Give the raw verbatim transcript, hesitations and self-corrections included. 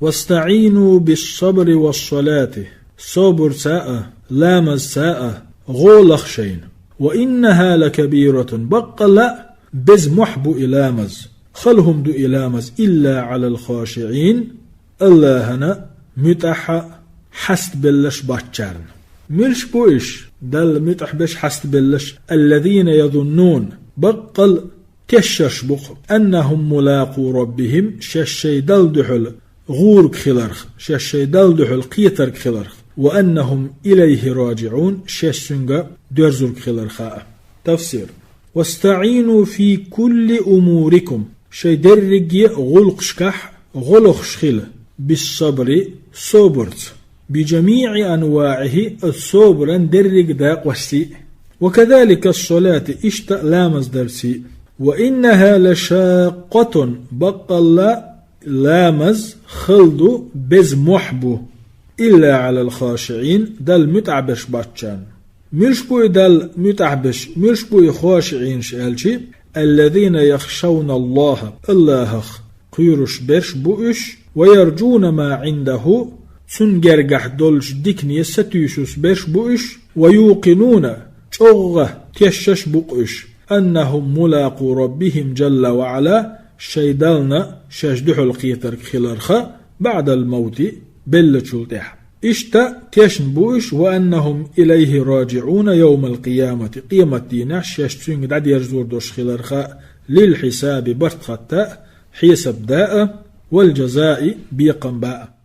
واستعينوا بالصبر والصلاة. Собарца а, ламазца а гӀо лаха шайна. وإنها لكبيرة. Баккъалла а беза мохь бу и ламаз. Хала хӀума ду и ламаз. إلا على الخاشعين. Аллахьана муьтӀахь а, хьастабеллаш баьчарна. Муьлш бу уьш, Далла муьтӀахь беш хьастабеллаш? الذين يظنون. Баккъал тешаш бу-кх, أنهم ملاقو ربهم, шаьш шай Далла дуьхьал гӀург хиларх, шаьш шай Далла дуьхьал кхетарг хиларх. وأنهم إليه راجعون, шаьш цуьнга доьрзург хиларха а. Тафсир. واستعينوا في كل أموركم. Шай дерриге а гӀуллакхашкахь гӀо лохаш хила, بالصبر, собарца. بجميع أنواعه, оцу собаран дерриге дакъостий а. وكذلك الصلاة, иштта а ламаз дарций а. وإنها لشاقة, баккъалла ламаз хала ду, беза мохь бу. إلا على الخاشعين, Далла муьтӀахь беш баьчарна. Муьлш бу и Далла муьтӀахь беш, муьлш бу и хошиӀинаш аьлча? الذين يخشون الله, Аллахьах кхоьруш берш бу уьш, ويرجون ما عنده, Цуьнан гергахь долчу дикане сатуьйсуш берш бу уьш, ويوقنون, чӀогӀа тешаш бу-кх уьш, أنهم ملاقو ربهم جل وعلا, шай Даллана шаьш дуьхьал кхетарг хиларха, بعد الموت, беллачул тӀаьхьа. Иштта тешна бу уьш, وأنهم إليه راجعون يوم القيامة, къематдийнахь шаьш цуьнга дӀадерзор долуш хиларха, للحساب, барт хатта а, хьесап дан а, والجزاء, бекхам бан а.